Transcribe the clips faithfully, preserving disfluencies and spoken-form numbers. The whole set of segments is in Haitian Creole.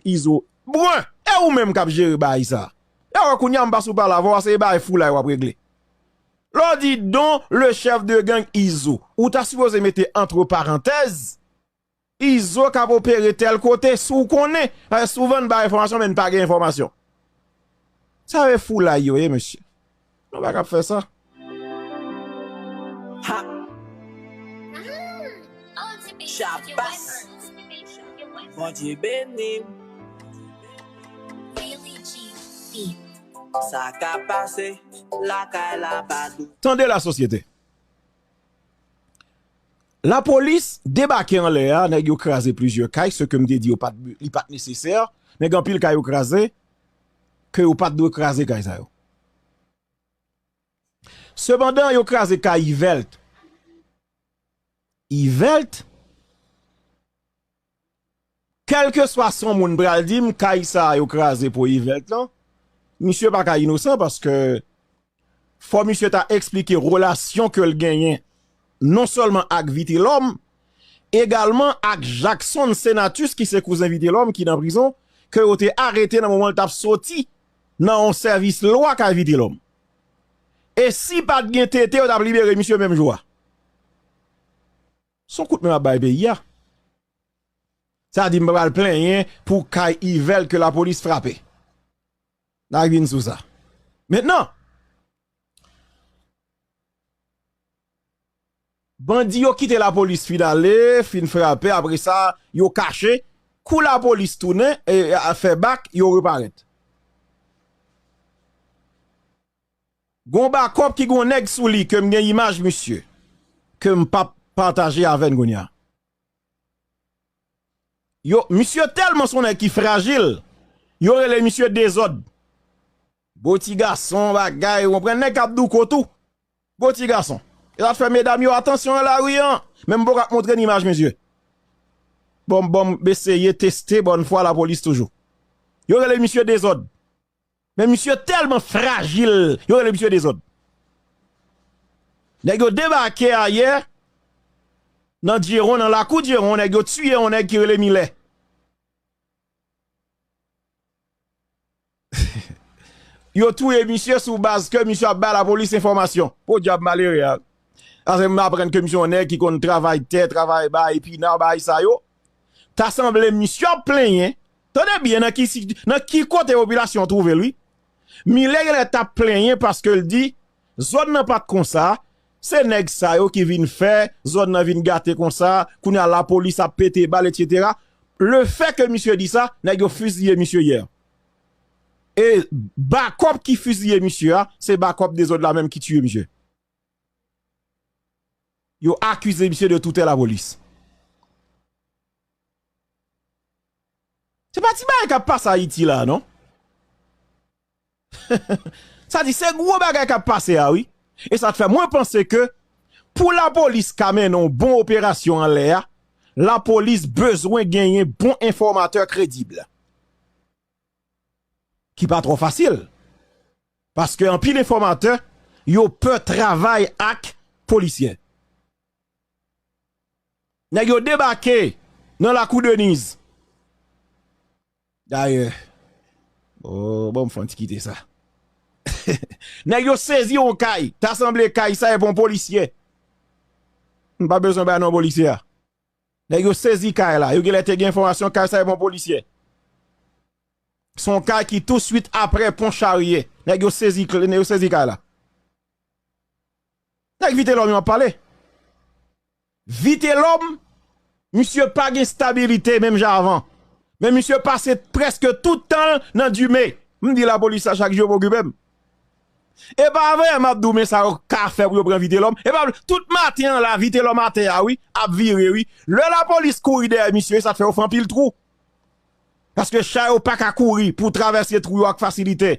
Izo. Bren, e ou menm k ap jere bagay sa. E wè kounye a m pa sou pale avè w, se bagay foulay w ap regle. Lè w di don le chef de gang Izo, ou ta sipoze mete antre parantèz, Izo k ap opere tèl kote, si w konnen, paske souvan n bay enfòmasyon, men n pa gen enfòmasyon. Sa yo e foulay yo ye, mesye. Nou pa ka ap fè sa. Ha! Chabas! Bondye beni m. Sa ka pase lakay la pa dou. Tande la, sosyete. Lapolis debake anlè a, nèg yo kraze plizyè kay, se ke m te di yo pa t, li pa t nesesè. Nèg anpil kay yo kraze, ke yo pa t dwe kraze kay sa yo. Sepandan, yo kraze kay Yvelt. Yvelt, kèlkeswa sa yon moun pral di m, kay sa a yo kraze pou Yvelt lan, misye pa ka inosan paske fò misye ta eksplike relasyon ke l genyen non sèlman ak Vitelòm, egalman ak Jackson Senatus ki se kouzen Vitelòm ki nan prizon, ke yo te arete nan moman l t ap soti nan yon sèvis lwa kay Vitelòm. E si pa t gen tete, yo t ap libere misye menm jou a. Se yon kout men m ap bay peyi a. Sa di m pa pral plenyen pou kay Yvelt ke lapolis frape. N a vin sou sa. Mentnan, bandi yo kite lapolis fin ale, fin frape, apre sa, yo kache. Kou lapolis tounen, e, a, fè bak, yo reparèt. Gon bakòp ki gon nèg sou li ke m gen imaj misye, ke m p ap pataje avè n kounye a. Yo, misye tèlman se yon nèg ki frajil, yo rele misye Dezòd. Bo ti gason, bagay, ou konprann, nèg k ap douko tou. Bo ti gason. E sa t fè medam yo, atansyon nan lari an. Men m poko ap montre n imaj misye. Bon, bon, m eseye teste bòn fwa lapolis toujou. Yo rele misye Dezòd. Men misye tèlman frajil, yo rele misye Dezòd. Nèg yo debake ayè nan Djeron, nan lakou Djeron, nèg yo tiye yon nèg ki rele Milè. Yo touye misye sou baz ke misye ap bay lapolis enfòmasyon. Podyab malere a. Paske m aprann ke misye yon nèg ki konn travay tè, travay bay epina, bay sa yo. Ta sanble misye ap plenyen. Tande byen nan ki, si, nan ki kote popilasyon an twouve l, wi. Milè genlè t ap plenyen paske l di, zòn nan pa t konsa, se nèg sa yo ki vin fè zòn nan vin gate konsa, kounye a lapolis ap pete bal, etsetera. Lefètke misye di sa, nèg yo fiziye misye yè. E bakòp ki fiziye misye a, se bakòp Dezòd la menm ki tiye misye. Yo akize misye de touye lapolis. Se pa ti bagay k ap pase Ayiti la, non. Sa di, se gwo bagay k ap pase a, wi. E sa t fè mwen panse ke pou lapolis ka mennen yon bon operasyon anlè a, lapolis bezwen genyen bon enfòmatè kredib. Ki pa twò fasil. Paske anpil enfòmatè, yo pè travay ak polisye. Nèg yo debake nan lakou Deniz. Dayè, oh, bon, m fè yon ti kite sa. Nèg yo sezi yon kay, ta sanble kay sa e pa yon polisye. M pa bezwen bay non polisye a. Nèg yo sezi kay la, yo genlè te gen enfòmasyon kay sa e pa yon polisye. Se yon kay ki touswit aprè Pon Charye. Nèg yo sezi kle-, nèg yo sezi kay la. Nèg Vitelòm yo ap pale. Vitelòm, misye pa gen stabilite menm jan avan. Men misye pase prèske tout tan l nan dime. M di lapolis la chak jou yo pa okipe m. E pa vre, m ap di w, men sa yo ka fè pou yo pran Vitelòm. E pa vre, tout maten an la, Vitelòm atè a, wi, ap vire, wi. Lè lapolis kouri dèyè misye, sa t fè yo fè anpil twou. Paske cha yo pa ka kouri pou travèse twou yo ak fasilite.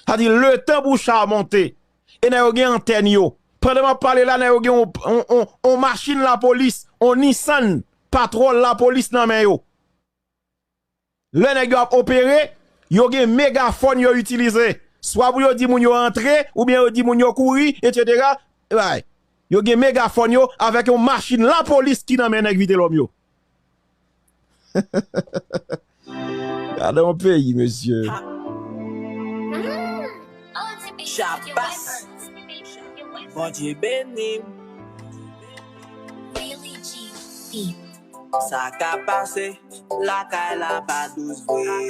Sa di, letan pou cha a monte, e nèg yo gen antèn yo. Pandan m ap pale la, nèg yo gen on, on, on, on machin lapolis, on Nissan patwòl lapolis nan men yo. Lè nèg yo ap opere, yo gen megafòn yo itilize. Swa pou yo di moun yo antre, oubyen yo di moun yo kouri, etsetera. Bay. Yo gen megafòn yo avèk yon machin lapolis ki nan men nèg Vitelòm yo. Gade yon peyi, mesye. Chabas. Bondye beni m. Sa ka pase lakay la pa dous vre.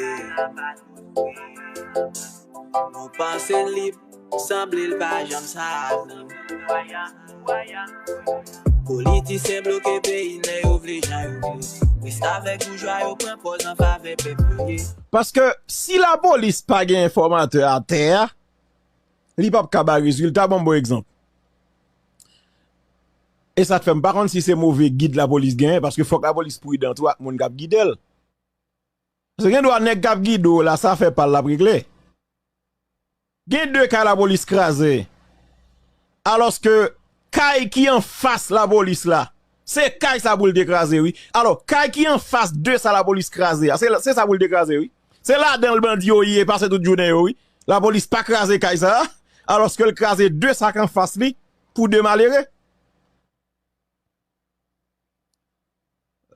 Nou panse lib, sanble l pa janm sa vre. Politisyen bloke peyi, nèg yo vle jan yo vle. Restavèk boujwa yo pran pòz an favè pèp yo ye. Paske si lapolis pa gen enfòmatè atè a, li p ap ka bay rezilta. Ban m bon egzanp. E sa k fè m pa konn si se move gid lapolis genyen, paske fòk lapolis pridan tou ak moun k ap gide l. Paske gen dwa nèg k ap gide w la, sa fè pa l l ap regle. Gen de kay lapolis kraze. Alòske kay ki anfas lapolis la, se kay sa pou l te kraze, wi. Alò, kay ki anfas de sa lapolis kraze a, se, se sa pou l te kraze, wi. Se ladan l bandi yo ye, pase tout jounen yo, wi. Lapolis pa kraze kay sa a, alòske l kraze de sa k anfas li pou de malere.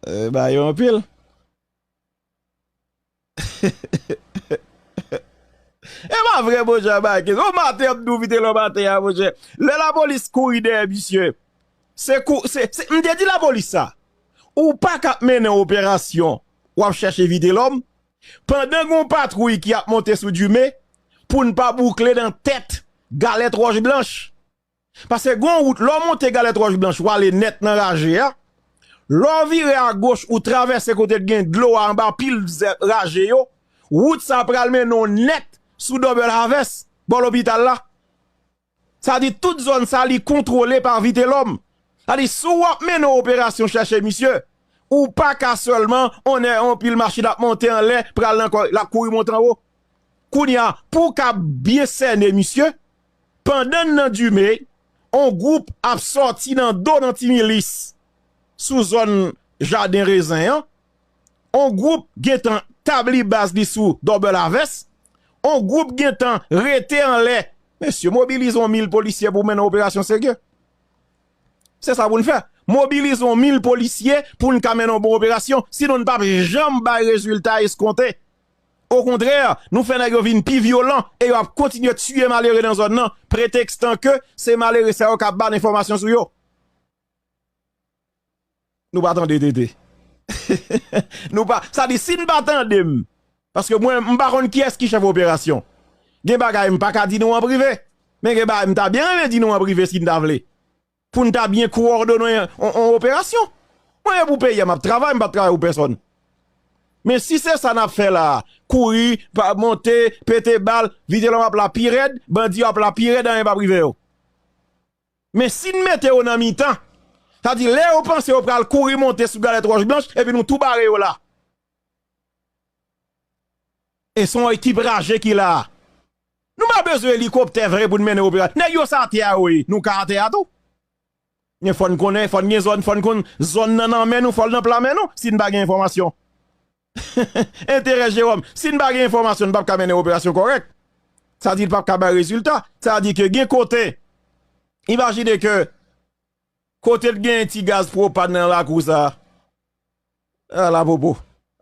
E ba yo anpil. E pa vre, monchè, bay kèt. O maten, y ap di w Vitelòm atè a, monchè. Lè lapolis kouri dèyè misye, se kou, se, se, m te di lapolis sa. Ou pa ka ap mennen yon operasyon, w ap chèche Vitelòm, pandan gen yon patwouy ki ap monte sou Dume, pou n pa boukle nan tèt Galèt Wòch Blanch. Paske gen yon wout, lè w monte Galèt Wòch Blanch, w ale nèt nan raje a. Lè w vire agoch, ou travèse kote k gen dlo a anba pil zè-, raje yo, wout sa pral mennen w nèt sou Double Harvest, bò lopital la. Sa di tout zòn sa li kontwole pa Vitelòm. Sa di si w ap mennen yon operasyon chèche misye, ou pa ka sèlman, on nè, on pil machin ap monte anlè, pral nan kò, l ap kouri monte anwo. Kounye a, pou w ka byen sènen misye, pandan n nan Dume, on gwoup ap sòti nan do nan Ti Milis, sou zòn jaden rezen an. On gwoup gentan tabli baz li sou Double Harvest. On gwoup gentan rete anlè. Mesye, mobilize yon mil polisye pou mennen yon operasyon serye. Se sa pou n fè. Mobilize yon mil polisye pou n ka mennen yon bon operasyon. Sinon, n p ap janm bay rezilta eskonte. Okontrè, nou fè nèg yo vin pi vyolan e yo ap kontinye tiye malere nan zòn nan, pretekstan ke se malere sa yo k ap ba n enfòmasyon sou yo. Nou pa tande tete. Nou pa, sa di si n pa tande m, paske mwen, m pa konn kiyès ki chèf operasyon. Gen bagay m pa ka di nou an prive, men gen bagay m ta byen renmen di nou an prive si n ta vle. Pou n ta byen kowòdone yon, yon, yon operasyon. Mwen, e pou peyi a m ap travay, m p ap travay pou pèsòn. Men si se sa n ap fè la a, kouri, pa, monte, pete bal, Vitelòm ap la pi rèd, bandi yo ap la pi rèd, anyen p ap rive yo. Men si n mete yo nan mitan, sa di lè yo panse yo pral kouri monte sou Galèt Wòch Blanch, epi nou tou bare yo la. E se yon ekip raje ki la a. Nou pa bezwen elikoptè vre pou n mennen operasyon. Nèg yo se atè a yo ye, nou ka atè a tou. Men fò n konnen, fò n gen zòn, fò n konn zòn nan nan men nou, fò l nan pla men nou, si n pa gen enfòmasyon. Enterè Jewòm, si n pa gen enfòmasyon, n p ap ka mennen operasyon kòrèk. Sa di l p ap ka bay rezilta. Sa di ke gen kote, imajine ke kote l gen ti gaz pwopàn nan lakou sa a, ala pwopo.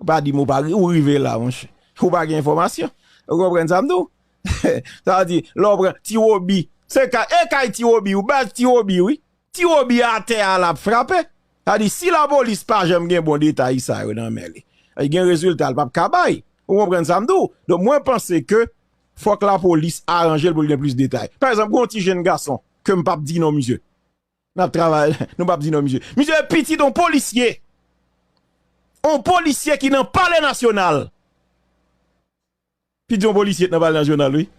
Pa di m ou pa ri-, ou rive la, monchè. Ou pa gen enfòmasyon. Ou konprann sa m di w? Sa vle di, lè w pran Ti Wobi, se kay, e kay Ti Wobi, ou baz Ti Wobi, wi. Ti Wobi atè a l ap frape. Sa di, si lapolis pa janm gen bon detay sa yo nan men li, li gen rezilta l p ap ka bay. Ou konprann sa m di w? Donk, mwen panse ke fòk lapolis aranje l pou l gen plis detay. Pa egzanp, gen yon ti jenn gason, ke m p ap di non misye. N ap travay, nou p ap di non misye. Misye se pitit yon polisye. Yon polisye ki nan Palè Nasyonal. Pitit yon polisye k nan Palè Nasyonal, wi.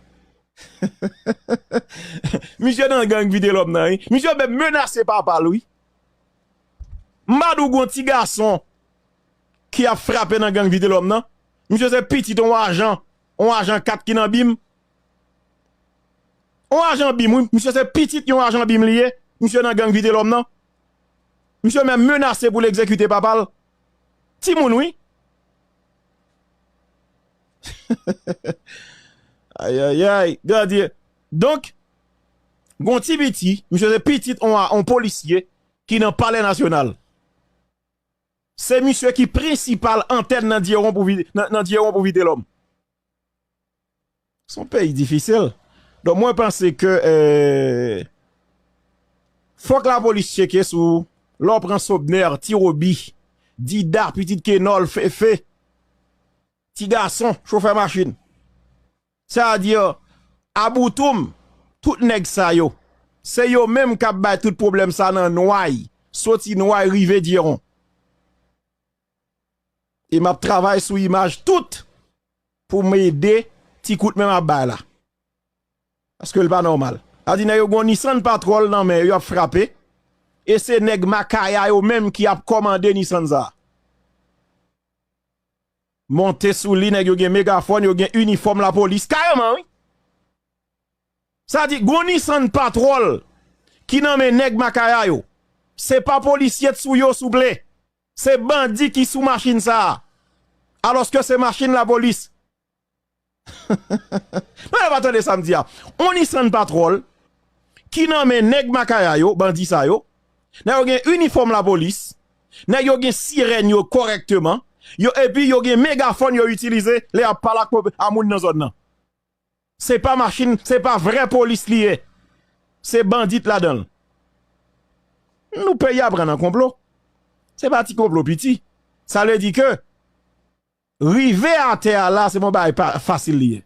Misye nan gang Vitelòm nan, wi. Misye menm menase papa l, wi. M pa di w gen yon ti gason ki ap frape nan gang Vitelòm nan. Misye se pitit yon ajan, yon ajan kat ki nan bim. Yon ajan bim, wi. Misye se pitit yon ajan bim li ye. Misye nan gang Vitelòm nan. Misye menm menase pou l egzekite papa l. Timoun, wi. Ayayay, Grandyè. Donk, gon ti piti, misye se pitit on, on polisye ki nan Palè Nasyonal. Se misye ki prensipal antèn nan Dyewon pou Vitelòm. Se yon peyi difisil. Donk, mwen panse ke, eh, fòk lapolis tcheke sou lè w pran Sobner, Ti Robi, Dida, Pitit Kenòl, Fefe, Ti Gason, chofè machin. Sa a di, Aboutoum, tout nèg sa yo, se yo menm k ap bay tout pwoblèm sa nan Nway, soti Nway rive Dyewon. E m ap travay sou imaj tout pou m ede ti kout men m ap bay la. Paske l pa nòmal. Sa di nèg yo gon Nissan Patrol nan men yo, y ap frape. E se nèg Makaya yo menm ki ap kòmande Nissan sa. Monte sou li, nèg yo gen megafòn, yo gen inifòm lapolis. Kareman, wi. Sa di, gon Nissan Patrol ki nan men nèg Makaya yo. Se pa polisye t sou yo, souple. Se bandi ki sou machin sa a. Alòske se machin lapolis. Non, yo pa tande sa m di a. On Nissan Patrol ki nan men nèg Makaya yo, bandi sa yo. Nèg yo gen inifòm lapolis. Nèg yo gen sirèn yo kòrèkteman. Yo, epi yo gen megafòn yo itilize lè y ap pale ak pop-, a moun nan zòn nan. Se pa machin, se pa vrè polis li ye. Se bandi t ladan l. Nou peyi a pran nan konplo. Se pa ti konplo piti. Sa vle di ke rive atè a la, se pa yon bagay pa fasil li ye.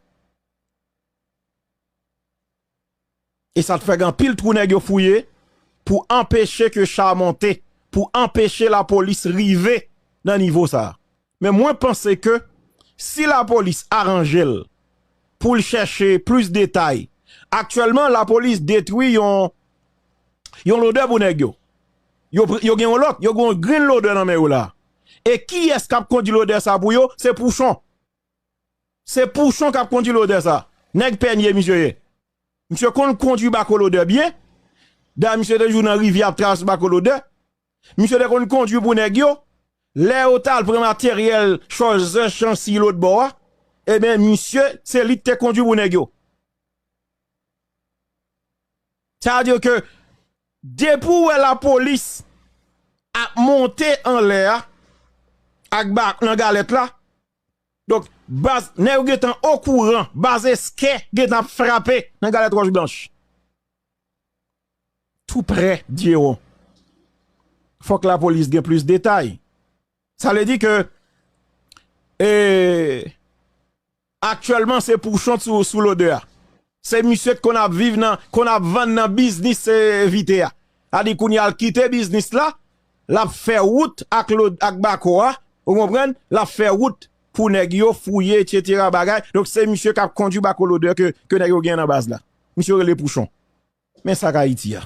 E sa t fè gen anpil twou nèg yo fouye pou anpeche ke cha monte, pou anpeche lapolis rive nan nivo sa a. Men mwen panse ke si lapolis aranje l pou l chèche plis detay, aktyèlman lapolis detwi yon, yon lodè pou nèg yo. Yo, yo gen yon lòt, yo gen yon grenn lodè nan men yo la. E kiyès k ap kondui lodè sa pou yo? Se Pouchon. Se Pouchon k ap kondui lodè sa. Nèg Pènye misye ye. Misye konn kondui bako lodè byen. Dayè, misye te toujou nan rivyè ap travèse bako lodè. Misye te konn kondui pou nèg yo. Lè yo t al pran materyèl, chòzè, chansi lòt bò a, ebyen, misye, se li k te kondui pou nèg yo. Sa vle di ke depi w wè lapolis ap monte anlè a, ak ba, nan galèt la, donk, baz, nèg yo gentan okouran, baz Eskè gentan ap frape nan galèt Wòch Blanch. Tou prè Dyewon. Fòk lapolis gen plis detay. Sa vle di ke, e, aktyèlman, se Pouchon sou, sou lodè a. Se misye k konn ap viv nan, konn ap vann nan biznis, e, Vite a. Sa di kounye a l kite biznis la, l ap fè wout ak lod-, ak bako a, ou konprann? L ap fè wout pou nèg yo fouye, etsetera, bagay. Donk, se misye k ap kondui bako lodè ke, ke nèg yo gen nan baz la. Misye rele Pouchon. Men sa k Ayiti a.